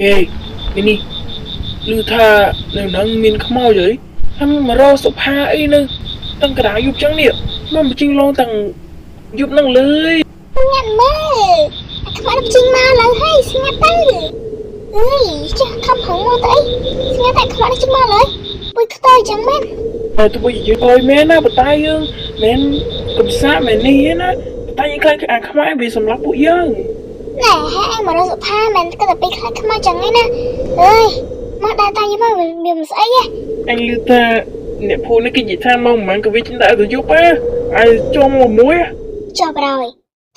ហេនេះឮថានៅនឹងមានខ្មោចអីហើយមករកសុផាអីនៅតាំងកណ្ដាលយប់ចឹងនេះមកបញ្ចេញឡងតាំងយប់ហ្នឹងលើយ ងាត់មើលអាខ្មោចនឹងចេញមកឡើយហើយស្ងាត់ទៅអើយចាស់ខំហងមកទៅអីស្ងាត់តែខ្មោចនឹងចេញមកឡើយពុយខ្ទើយចឹងមែន តែទោះបីជាយើងអើយមែនណាប៉ុន្តែយើងមិនកំសាកមែននេះទេណាប៉ុន្តែយើងខ្លាចអាខ្មោចវាសម្លាប់ពួកយើង ណែហេឯងមករកសុផាមិនគិតតែពីខ្លាចខ្មោចចឹងឯណាអើយមកដើរតាមយមកវាមិនស្អីទេ អញឮថាអ្នកភូមិនេះគេនិយាយថាមកមិនក៏វាចិនដែរទៅយប់ហ៎ឲ្យចូលមកមួយ ចប់ហើយ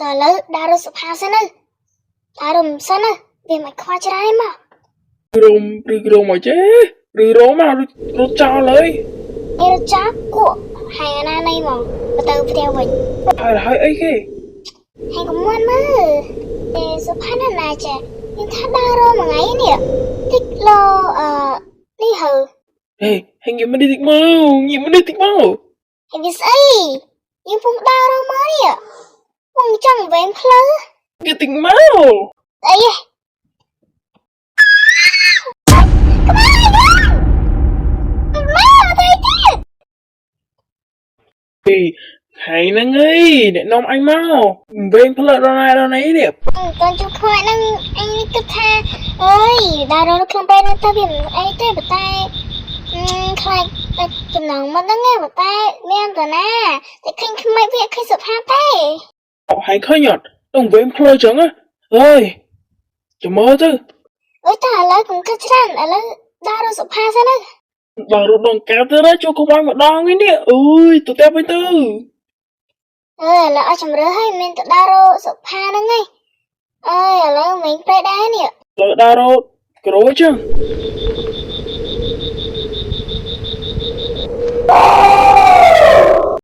តើឥឡូវដើររកសុផាសិនទៅដើររកសិនទៅវាមិនខ្វល់ច្រើនទេមក រោមឬរោមមកចេឬរោមមករត់ចោលហើយ ឯរចាប់គក់ហើយអាណានៃមកទៅផ្ទះវិញ ហើយហើយអីគេ ហើយកុំមាន់មើលឯសុផាណាណាចាយើងថាដើររកមួយថ្ងៃនេះតិចលោអឺនេះហើ ហេហើយងាកមកនេះតិចមកងាកមកនេះតិចមក ហើយវាស្អីយើងពុំដើររកមើលនេះពុំចង់វែងផ្លូវ ងាកតិចមក ស្អីហ៎ក្បាលមកទៅទៀត ហេហើយហ្នឹងអីអ្នកនាំអញមកវែងផ្លូវដល់ណាដល់ណីនេះ កូនជួបខ្មោចហ្នឹងអញគិតថាអើយដើររកនៅក្នុងពេលហ្នឹងទៅវាមិនអីទេប៉ុន្តែខ្លាចតែចំណងមកហ្នឹងឯងប៉ុន្តែមានតាណាតែឃើញខ្មោចវាឃើញសុផាទេ ហើយឃើញអត់ដល់វែងផ្លូវចឹងអើយចាំមើលទៅ អើយតែឥឡូវកុំគិតច្រើនឥឡូវដើររកសុផាសិនណា ដល់រត់ដងកាទៅណាចូលក្បាច់ម្ដងនេះអើយទៅតែវិញទៅ អើយឥឡូវអត់ជំរឿហើយមានទៅដើររកសុផាហ្នឹងឯងអើយឥឡូវមិញប្រេដែរនេះ លើដើររត់ក្រួយចឹង